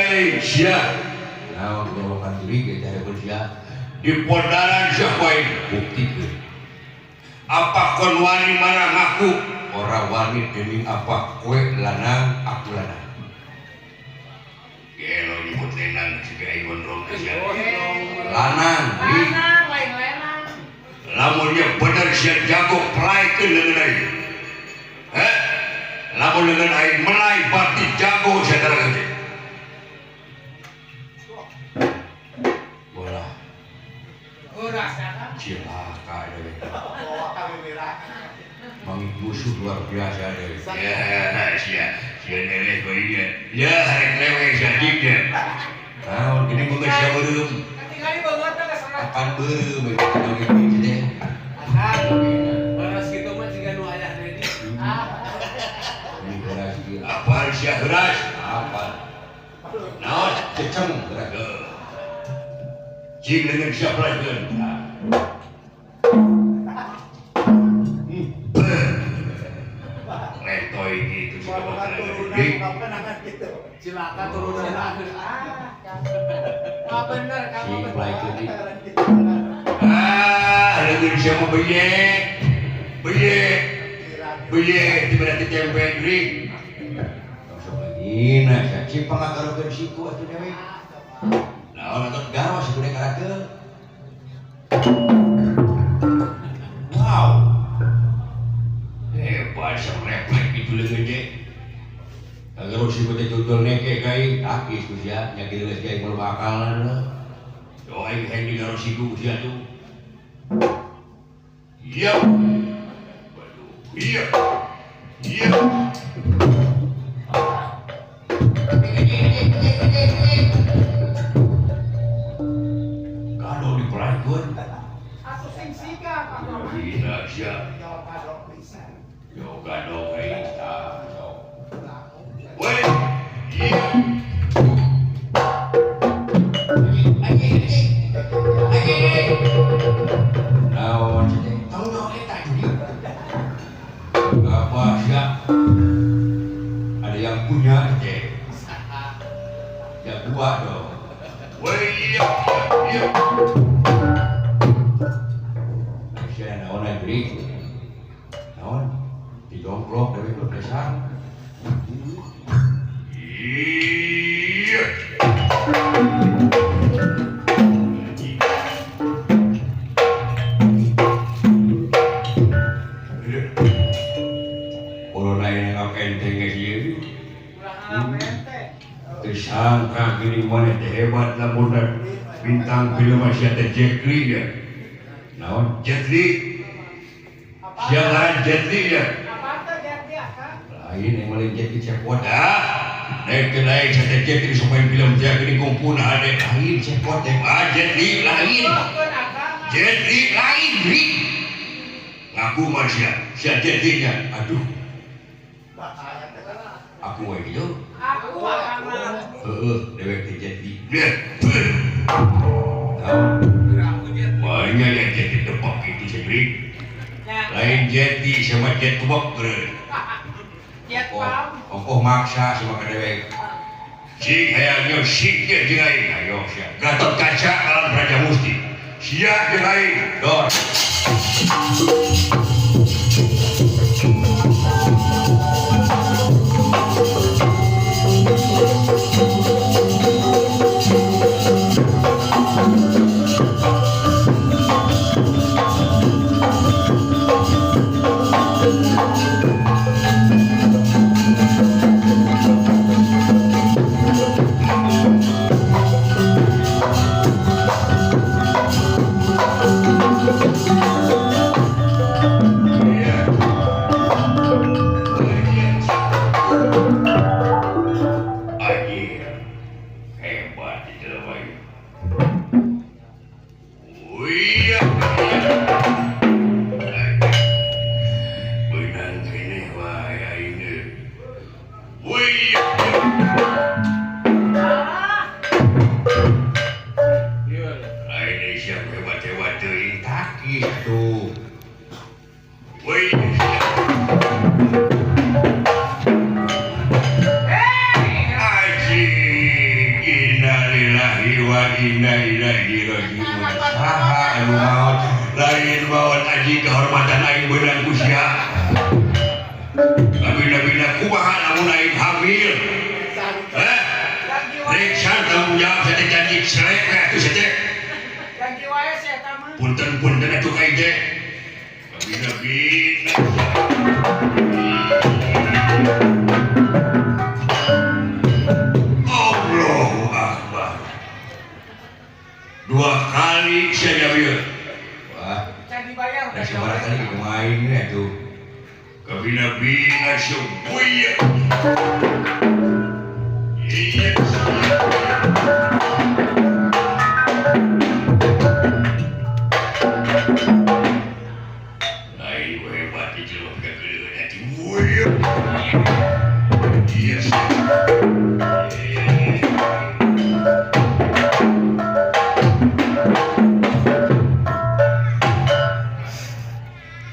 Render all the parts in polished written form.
Hei sia, naon gorokan diri ge teh sia di podaran sia koe buktikeun. Apa kon wani marang aku? Ora wani dening apa kowe lanang aku lanang. Gelo nyebut lenang siga aing gondrong teh sia. Lanang, lanang lain lenang. Lamun nya bener sia jago pelaikeun leungeun aing. Heh? Lamun leungeun aing melai berarti jago sia darah teh. Bola. Cilaka dewe. Mangi musuh luar biasa dewe. Ya, sia, sia nereh kowe ieu. Ya, rek lewe sia jigna. Naon gini boga sia beureum. Katingali banget teh geus Apan beureum eta bagi teh. Beras kitu mah jiga nu ayah Dedi. Ini beras ieu. Apaan sia beras? Apa? Naon ceceng beras. Jig leungeun sia pelaikeun. Letoy gitu sih Cilaka turunan. Ah, bener kamu si bener. pelaikeun ieu. Ah, leungeun sia mah beye. Beye. Beye di berarti tempe deui. Sok lagi nah sia cik pangagarokeun siku atuh dewe. Naon atuh garo siku deui karakeun. Wow. Hebat sia refleks itu leungeun teh. Kagaro siku teh judul neke kai kaki ku sia nya geus ge moal bakalan leuh. Yo aing hayang di garo siku sia tuh. Iya. Waduh, iya. Iya. Kado dipelaikeun. Atuh sing siga Pak. Gila sia. Yo gado aing tah sok. Woi. Iya. Naon sih teh? Tahu naon eta jadi. Apa sia? Ada yang punya teh. Ya gua dong. Woi, iya, iya. Sia naon aya deui? Naon? Dijongklok deui ku desa. Iya. Kalau lain ngapenteng geus ieu. Tersangka gini mana teh hebat lamun bintang film sia teh Jet Li ya. Naon Jet Li? Sia ngaran Jet Li ya. Apaan teh Jet Li akang? Lain yang maling Jet Li cepot ah. Naik ke lain sia teh Jet Li sok main film sia gini kumpul ada lain cepot teh. Ah Jet Li lain. Jet Li lain Li. Ngaku mah sia, sia Jet Li nya. Aduh. Aku we gitu. Aku akang mah. Heeh, dewek teh Jet Li. Banyak yang Jet Li tebak itu sendiri. Lain Jet Li sama Jet tebak beureun. Jet pam. Ongkoh maksa sama ka dewek. Cing hayang nyo sik ge jeung aing. Ayo sia. Gatot Kaca lawan Raja Musti. Sia jeung aing. Dor. Iya. anjing kehormatan aing beunang ku sia. Kabina-bina kumaha lamun aing hamil. Heh. Rek tanggung jawab saya teh janji selek we atuh sia teh. Janji wae sia eta mah. Punten-punten atuh ka aing teh. Kabina-bina. Allahu Akbar. Dua kali saya jamil. Wah, Can dibayar. da sabaraha kali kumaha aing we atuh. Kabina-bina sebuya. Iya. Lain gue hebat di jelema kageuleuh atuh. Buya. Yes.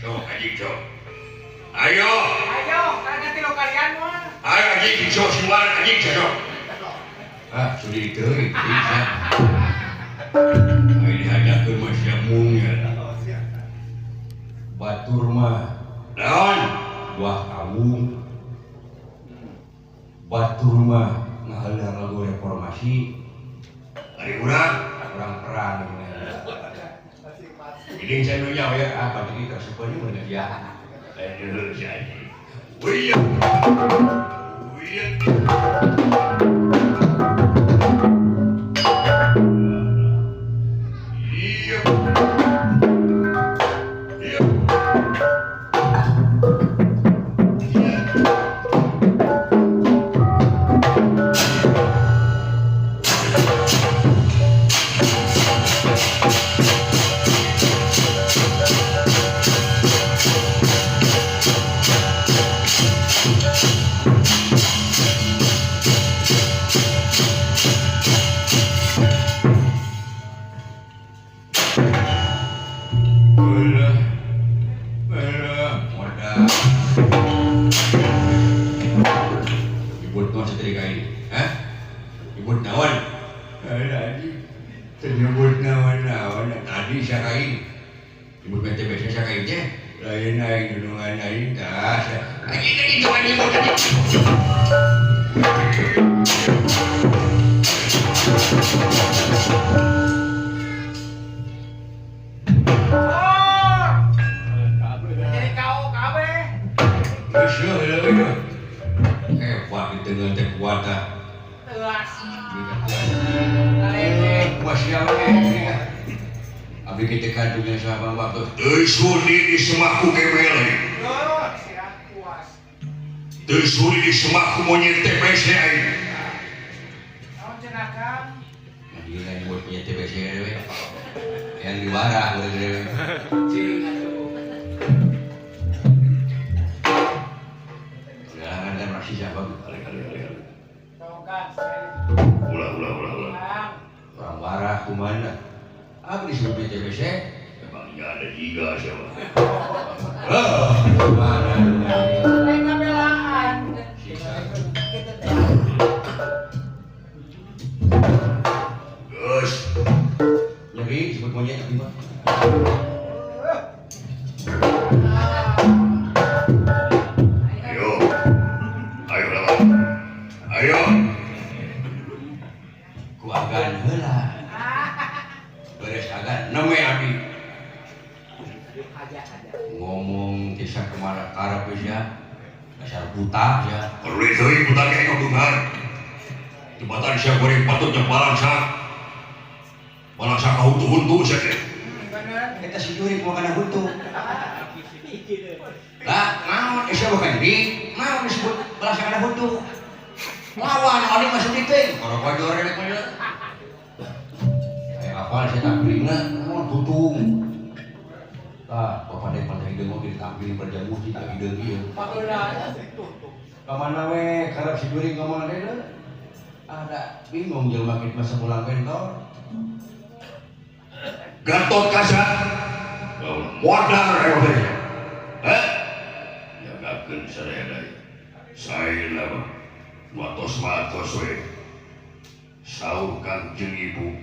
Sok anjing sok. Ayo. Ayo, karena tilu kalian mah. Ayo anjing sok semua anjing sok. Ah, sudah teuing bisa. Ayo dihadakeun mah sia mung ya. Batur mah naon? Buah kawung. Batur mah ngaheula lagu reformasi. Ari urang, urang perang. Ini saya nanya ya, ah pasti kita semuanya udah ya. Aduh, si anjing. Wih, wih. Iya. Iya. Alah, alah, modal. Ibut naon satria aing? Hah? Ibut naon? Alah, anjing. Teu nyebut naon-naon. Tadi sia ka aing. Ibut BTBC sia ka aing teh. Lain aing nulungan aing tah. Anjing teh kitu anjing ibut anjing. Oh. Jadi kau kabeh. Geus yeuh heula we. Hebat di tengah teh kuat tah. Teuas. Puas ya we. Abi kita kandungnya sama waktu. Teu sudi di semakku kebele. Loh, sia puas. Teu sudi di semakku monyet TBC aing. Naon cenah Kang? Nah, dia kan buat punya TBC we. Yang diwarah we. Cing atuh. Udah kan masih siapa? Kali kali kali kali. Tong Kang. Ulah ulah ulah ulah. Kang. Orang warah kumana? Apa disebut TBC? Emangnya ada juga siapa? Oh, kumana? Lain kabelaan. Gus, nyeri disebut monyet tapi mah. Ayo, ayo lawan, ayo. Ku agan heula. Beres agan neme abi. Aja aja. Ngomong kisah kemana karep geus ya. Dasar buta ya. Perlu deui buta ge ngomong. Jembatan sia goreng patut nya balangsa. Balangsa ka huntu-huntu sia teh. Bener. Eta si jurik mau kana huntu. Lah, naon sia bukan di, naon disebut balangsa kana huntu. Lawan aing masuk di teh. Korokojor rek mah. Aya apal sia tampilna naon tutung. Tah, bapak dek pantai hideung oge ditampilin berjamu kita hideung ieu. Pageuna. Ka mana we karep si jurik ngomong teh ada bingung jelema kitu masa pulang bentor. Gatot Kaca modal teh. Heh? Jagakeun sadaya. Sae lah matos-matos we. Saur Kangjeng Ibu.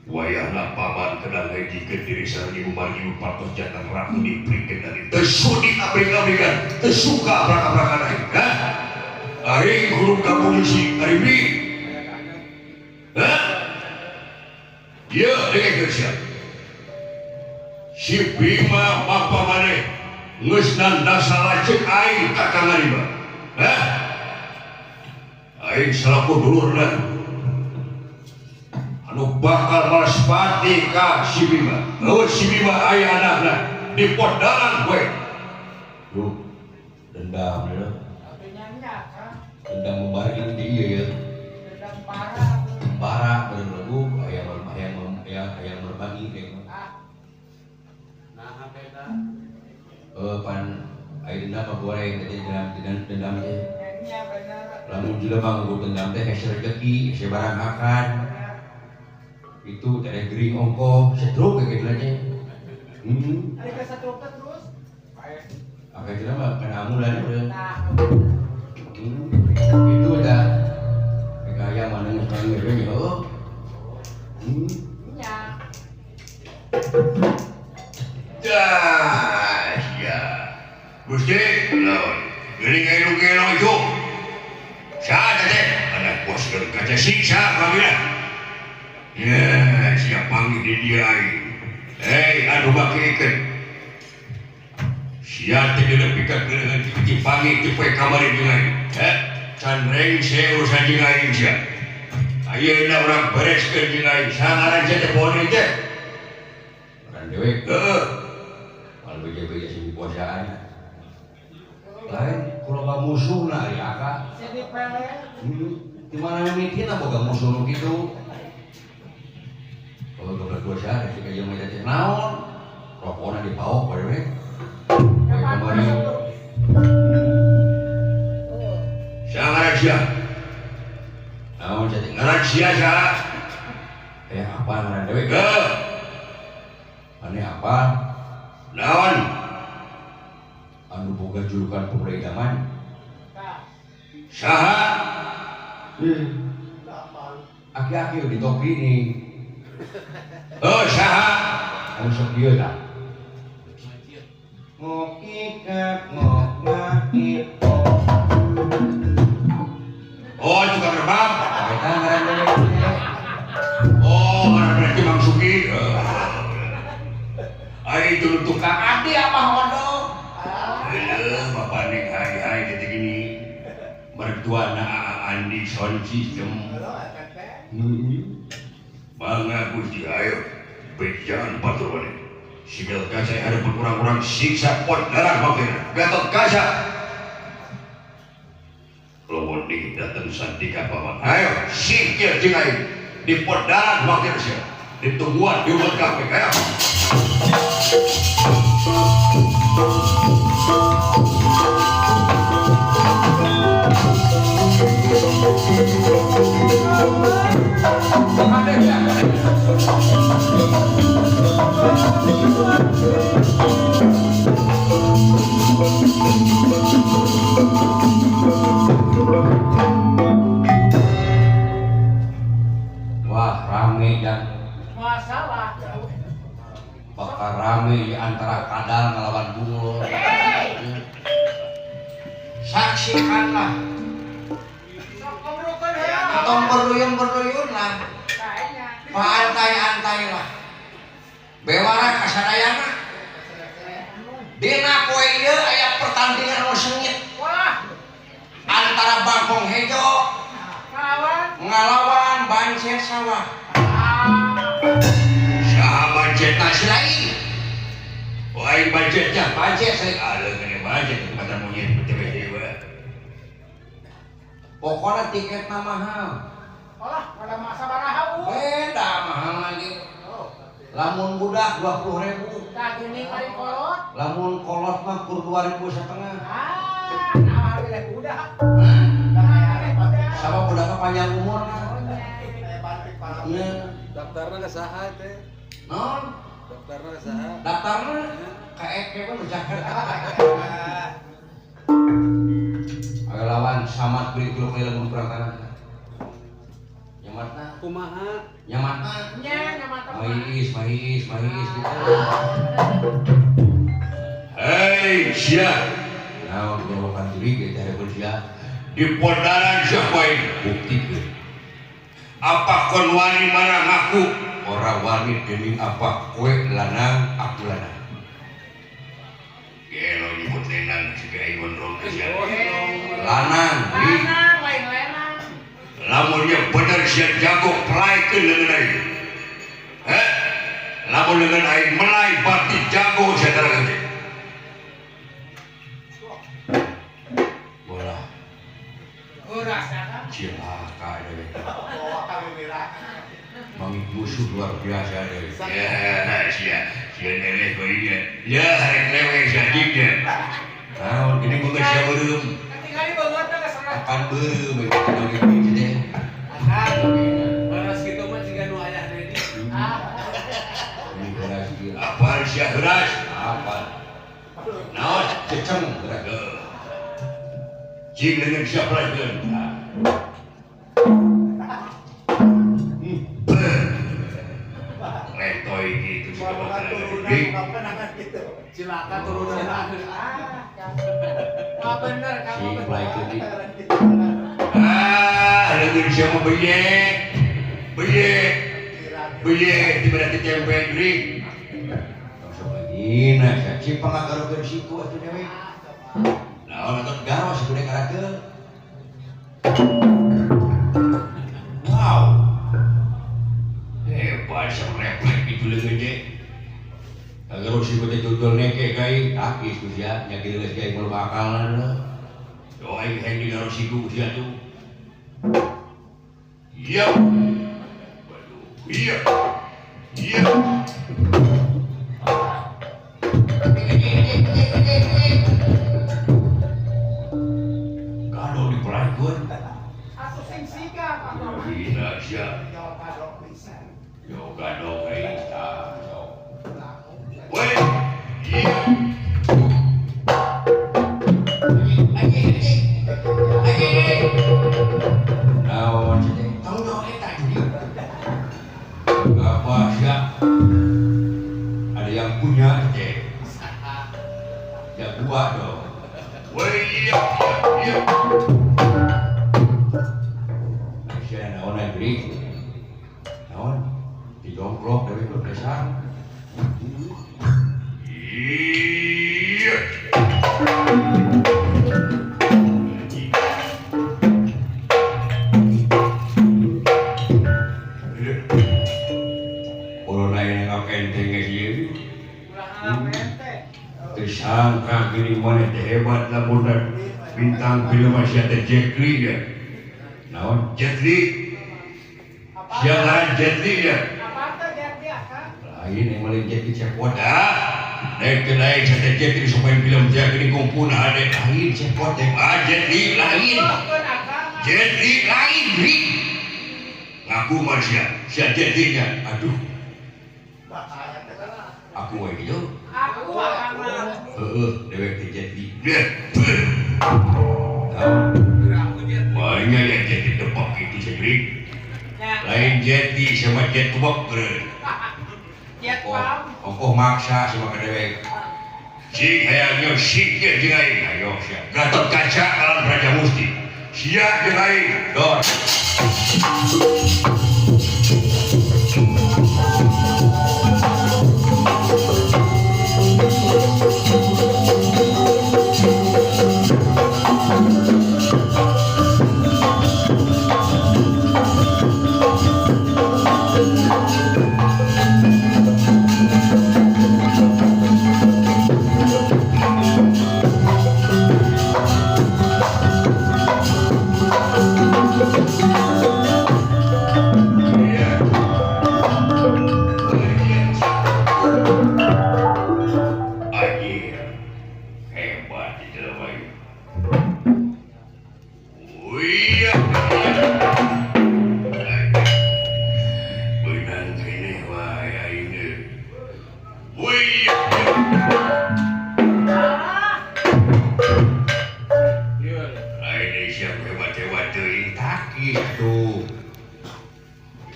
Wayahna paman kedang ngajikeun diri sareng ibu margi patos jantan ratu dipringkeun dari teu sudi abring-abringan teu suka abrak-abrakan aing. Hah? Aing kudu ka polisi ari bi. Hah? Ieu dengekeun sia. Si Bima bapa maneh geus nandasa lanceuk aing ka Kang Ariba. Hah? Aing salaku dulurna anu bakal maspati ka si Bima. Oh si Bima aya anakna di podalan kowe. Duh, dendam ya. Dendam membari di ieu ya. Dendam parah. Parah bener lagu aya aya aya berbagi kayak. Nah, beda. Pan aya dendam mah goreng teh dendam dendam teh. Nya bener. Lamun jelema nganggo dendam teh hese rezeki, hese barang makan. Itu teh gering ongkoh, stroke kayak gitu aja. Ari ka stroke teh terus. Bae. Apa itu mah kana amulan udah. Tah. Itu udah kayak mana ngeus ngeus oh. Nya. Dah, ya. Gusti, lawan. Geuning aya nu gelo itu. Saha teh? Anak bos keur kaca siksa panggilan. Ya, siap panggil di dia aing. Hei, anu baki ikan. Sia teh nepi ka geureungan ti panggil ti poe kamari jeung aing. Heh, can rengse urusan jeung aing sia. Ayeuna urang bereskeun jeung aing. Sangaran sia teh poho teh. Urang dewek, heueuh. Moal beja-beja sing puasaan. Lain kuloba musuhna ari aka. Sia dipele. Di mana mimitina boga musuh nu kitu. Kalau goblok dua sehari, ketika dia mau jatuh naon, rokoknya dipaok, by the way. Kayak kemarin. Siapa ngaran Naon jatuh ngaran sia siapa? Kayak apa ngaran dewe? Ge. Aneh apa? Naon? Anu boga julukan pemuda idaman. Saha? Aki-aki di topi nih. Oh, saha? Anu sok ieu tah. Ngopi ka ngopi. Oh, tukang rebab. Eta ngaran dewe. Oh, ngaran berarti Mang Suki. Ai itu tukang adi apa hodong. Heuh, bapak ning hai-hai detik ini. Mertuana Andi sound system. Mangga Gusti ayo bejaan batur maneh. Sigel kaca hadapan orang-orang siksa pot darah bakir. Gatot Kaca. Lowon dingin datang sandika paman. Ayo singkir jeung aing di pot darah bakir sia. Ditungguan di umat kabeh. Ayo. Wah, rame jang. Masalah. Bakal rame di antara kadal ngelawan bunglon. Saksikanlah. Tong berduyun-berduyun lah. Paantai-antai lah. Bewara kasadayana. Dina poe ieu aya pertandingan anu sengit. Wah. Antara Bangkong Hejo ngalawan Bancet Sawah. Saha bancetna si lain? Oh, aing bancetnya, bancet saya. Aduh, gini bancet mata monyet bete-bete we. Pokoknya tiketna mahal. Olah, pada masa baraha. Beda mahal lagi. Lamun budak 20.000. Tah geuning bari kolot. Lamun kolot mah kur 2.500. Ah, nah milih budak. Sama budakna panjang umurna. Iya. Daftarna ka saha teh? Naon? Daftarna ka saha? Daftarna ka Eke mah Jakarta. Ayo lawan Samad beri tilu kali lamun perang tanah. Nyamatna. Kumaha? Nyamata. Nya nyamata. Mais, mais, mais gitu. Hei, sia. Naon gorokan diri ge teh sia. Di podaran sia poe buktikeun. Apa kon wani marang aku? Ora wani dening apa kowe lanang aku lanang. Gelo nyebut lenang siga aing gondrong teh sia. Lanang, lanang lain lenang. Lamun nya bener sia jago pelaikeun leungeun aing. Heh? Lamun leungeun aing melai berarti jago sia tara teh. Bola. Ora sakang. Cilaka deui. Mangi musuh luar biasa deui. Ya, sia. Sia nereh bae nya. Ya, rek lewe sia jignya. Naon gini boga sia beureum. Katingali banget teh geus Akan beureum we kitu gitu teh. Baras kitu mah jiga nu ayah Dedi. Ah. Ini beras ieu. Apal sia beras? Apal. Naon ceceng beras. Jing leungeun sia pelaikeun. Letoy gitu sih Cilaka turunan. Ah, bener kamu bener. Ah, leungeun sia mah beye. Beye. Beye di berarti tempe jurig. Sok lagi sia cing pangagarokeun siku atuh dewe. Naon atuh garos gede karakter. Wow. Hebat sia reflek itu leungeun teh. Kagaro siku teh judul neke kai takis ku sia nya geus kai moal bakalan leuh. Yo aing hayang di garo siku sia tuh. Iya. Waduh, iya. Iya. Gado dipelaikeun. Atuh sing siga Pak. Gila sia. Yo gado aing tah sok. Woi. Iya. Naon teh? Tong naon eta jadi? Apa sia? Ada yang punya teh. Ya gua dong. Woi, iya, iya. Sia naon beri? Naon? Dijongklok dewe bebesan. Iya. Tersangka gini mana teh hebat lah budak bintang film sia teh Jet Li ya. Naon Jet Li? Sia ngaran Jet Li ya. Apa teh Jet Li akang? Lain yang maling Jet Li cepot ah. Naik teh lain sia teh Jet Li sok main film sia gini kumpul ade lain cepot teh. Ah Jet Li lain. Jet Li lain ri. Ngaku mah sia, sia Jet Li nya. Aduh. Aku wae gitu. Aku akang. Heeh, dewek teh Jet Li. Banyak yang Jet Li tebak itu segeri. Lain Jet Li sama Jet tebak beureun. Jet pam. Ongkoh maksa sama ka dewek. Cing hayang nyo sik ge jeung aing. Ayo sia. Gatot Kaca lawan Raja Musti. Sia jeung aing. Dor.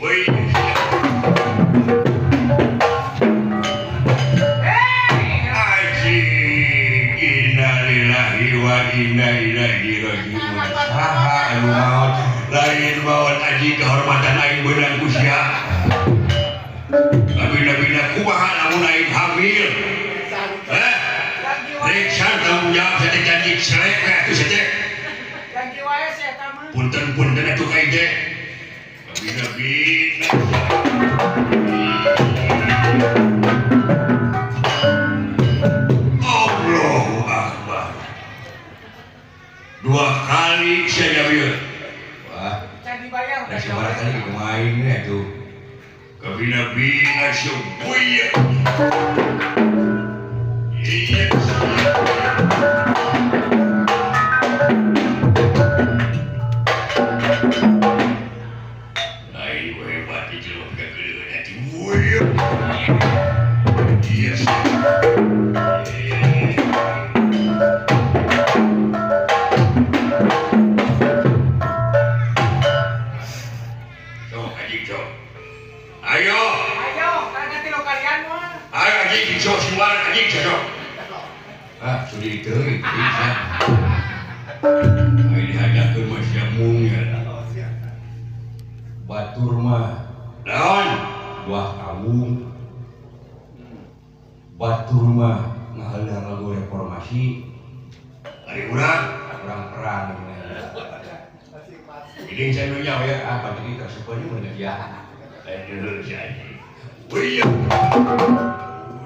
Woi. Anjing, innalillahi wa inna ilaihi raji'un. Saha anu maot? Lain maot anjing kehormatan aing beunang ku sia. Labina-bina kumaha lamun aing hamil? Eh? Riksa tanggung jawab saya janji selek we atuh saja. Janji wae si eta mah. Punten-punten atuh ka ide. Labina-bina. Allahu Akbar. Dua kali saya jamil. Wah, Can dibayar. da sabaraha kali kumaha aing we atuh. Kabina-bina sebuya. Iya. Lain gue hebat di jelema kageuleun atuh. Buya. Yes. Sok anjing sok. Ayo. Ayo, karena tilu kalian mah. Ayo anjing sok siwar anjing sok. Ah, sudah itu bisa. Ayo dihadakeun mah sia mung ya. Batur mah naon? Buah kawung. Batur mah ngaheula lagu reformasi. Ari urang, urang perang Ini saya nanya ya, ah pagi kita semuanya mana dia? Lain dulu si anjing. Wih,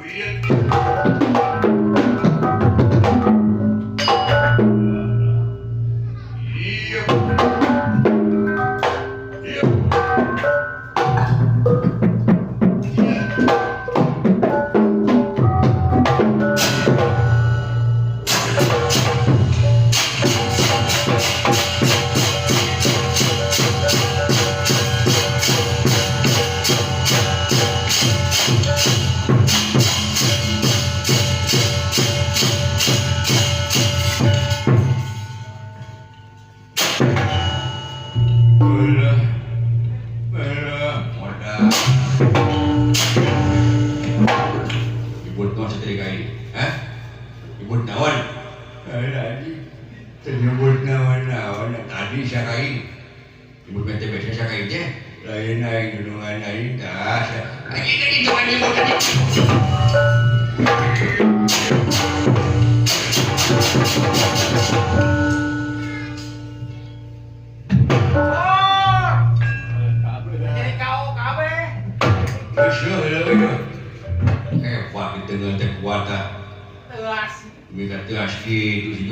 wih. Iya. Iya. Alah, alah, modal. Ibut naon satria kai? Hah? Ibut naon? Alah, anjing. Teu nyebut naon-naon. Tadi sia kai. Ibut bete bese sia kai teh. Lain aing dudungan aing tah. Anjing tadi jangan nyebut tadi. Oh. Jadi kau kabeh. Geus heueuh heueuh. Hebat di tengah teh kuat tah. Teas. Mika teas kitu situ.